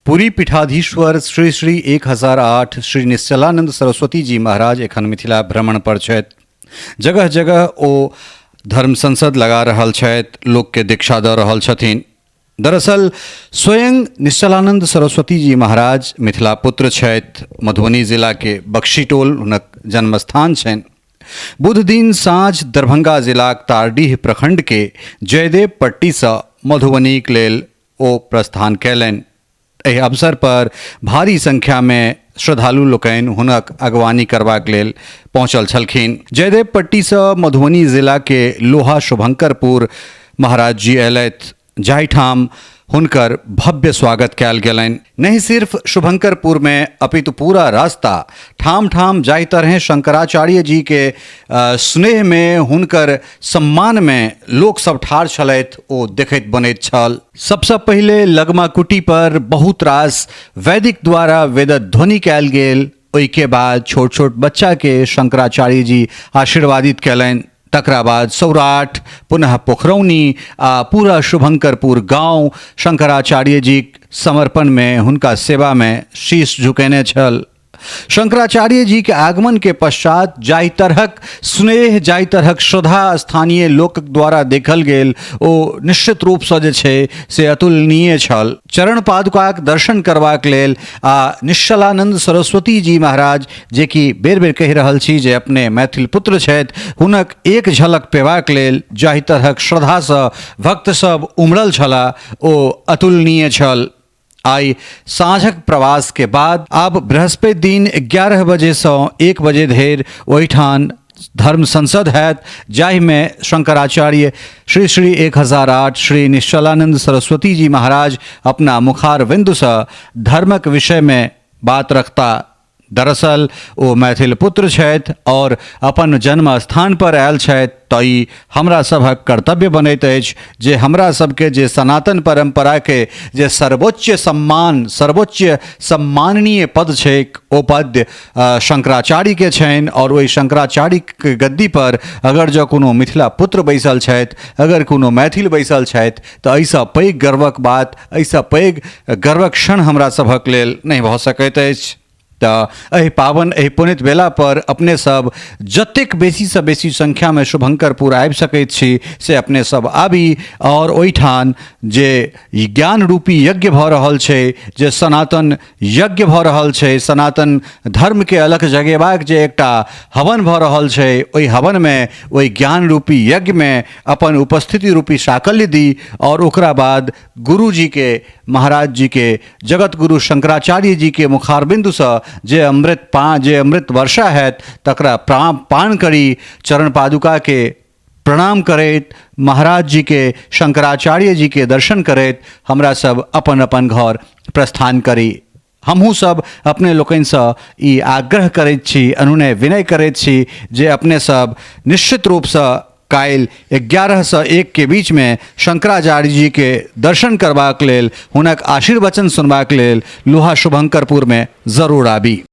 पुरी पीठाधीश्वर श्री श्री 1008 श्री निश्चलानंद सरस्वती जी महाराज एखन मिथिला भ्रमण पर छथि। जगह जगह ओ धर्म संसद लगा रहल छथि, लोकके दीक्षा दऽ रहल छथिन। दरअसल स्वयं निश्चलानंद सरस्वती जी महाराज मिथिला पुत्र छथि। मधुबनी जिलाके बख्शीटोल हुनक जन्मस्थान छनि। बुध दिन साँझ दरभंगा जिलाक तारडीह प्रखंडके जयदेव पट्टीसँ मधुबनीक लेल ओ प्रस्थान कयलनि। एहि अवसर पर भारी संख्यामे श्रद्धालु लोकनि हुनक अगवानी करबाक लेल पहुँचल छलखिन। जयदेव पट्टीसँ मधुबनी जिलाके लोहा शुभंकरपुर महाराज जी अयलथि, जाहिठाम हुनकर भव्य स्वागत कयल गेलनि। नहि सिर्फ शुभंकरपुर में अपितु पूरा रास्ता ठाम ठाम जाहि तरहे शंकराचार्य जी के स्नेह में हुनकर सम्मान में लोक सब ठाढ़ छलथि ओ देखैत बनैत छल। सबसँ पहिले लगमा कुटी पर बहुत रास वैदिक द्वारा वेदध्वनि कयल गेल। ओहिके बाद छोट छोट बच्चा के शंकराचार्य जी आशीर्वादित कयलनि। तकरा बाद सौराठ, पुनः पोखरौनी आ पूरा शुभंकरपुर गांव शंकराचार्य जी समर्पण में हुनका सेवा में शीश झुकेने छल। शंकराचार्य जी के आगमन के पश्चात जाहि तरहक स्नेह, जाहि तरहक श्रद्धा स्थानीय लोक द्वारा देखल गेल ओ निश्चित रूपसँ जे छै से अतुलनीय छल। चरण पादुकाक दर्शन करबाक लेल आ निश्चलानंद सरस्वती जी महाराज, जे कि बेर बेर कहि रहल छी जे अपने मैथिल पुत्र छथि, हुनक एक झलक पेबाक लेल जाहि तरहक श्रद्धासँ भक्त सब उमड़ल छलाह ओ अतुलनीय छल। आइ साँझक प्रवास के बाद आब बृहस्पति दिन 11 बजेसँ 1 बजे धरि ओहिठाम धर्म संसद हैत, जाहिमे शंकराचार्य श्री श्री 1008 श्री निश्चलानंद सरस्वती जी महाराज अपना मुखार बिंदुसँ धर्मक विषयमे बात रखता। दरअसल ओ मैथिल पुत्र छथि और अपन जन्म स्थान पर आयल छथि, तऽ ई हमरा सभक कर्तव्य बनैत अछि जे हमरा सबके जे सनातन परम्पराके जे सर्वोच्च सम्मान, सर्वोच्च सम्माननीय पद छैक ओ पद शंकराचार्यके छनि और ओहि शंकराचार्यके गद्दी पर अगर जँ कोनो मिथिला पुत्र बैसल छथि, अगर कोनो मैथिल बैसल छथि, तऽ एहिसँ पैघ गर्वक बात, एहिसँ पैघ गर्वक क्षण हमरा सभक लेल नहि भऽ सकैत अछि। तऽ एहि पावन, एहि पुण्यत बेला पर अपने सब जतेक बेसीसँ बेसी संख्यामे शुभंकरपुर आबि सकैत छी से अपने सब आबी और ओहिठाम जे ज्ञान रूपी यज्ञ भऽ रहल छै, जे सनातन यज्ञ भऽ रहल छै, सनातन धर्मके अलख जगेबाक जे एकटा हवन भऽ रहल छै, ओहि हवनमे, ओहि ज्ञान रूपी यज्ञमे अपन उपस्थिति रूपी साकल्य दी और ओकरा बाद गुरुजी के, महाराज जी के, जगत गुरु शंकराचार्य जी के मुखारबिंदुसँ जे अमृत पा जे अमृत वर्षा हैत तकरा पान करी, चरण पादुका के प्रणाम करैत, महाराज जी के, शंकराचार्य जी के दर्शन करैत हमरा सब अपन अपन घर प्रस्थान करी। हमहूँ सब अपने लोकनिसँ ई आग्रह करैत छी, अनुनय विनय करैत छी जे अपने सब निश्चित रूपसँ काल्हि 11 सँ 1 के बीचमे शंकराचार्य जी के दर्शन करबाक लेल, हुनक आशीर्वचन सुनबाक लेल लोहा शुभंकरपुरमे जरूर आबी।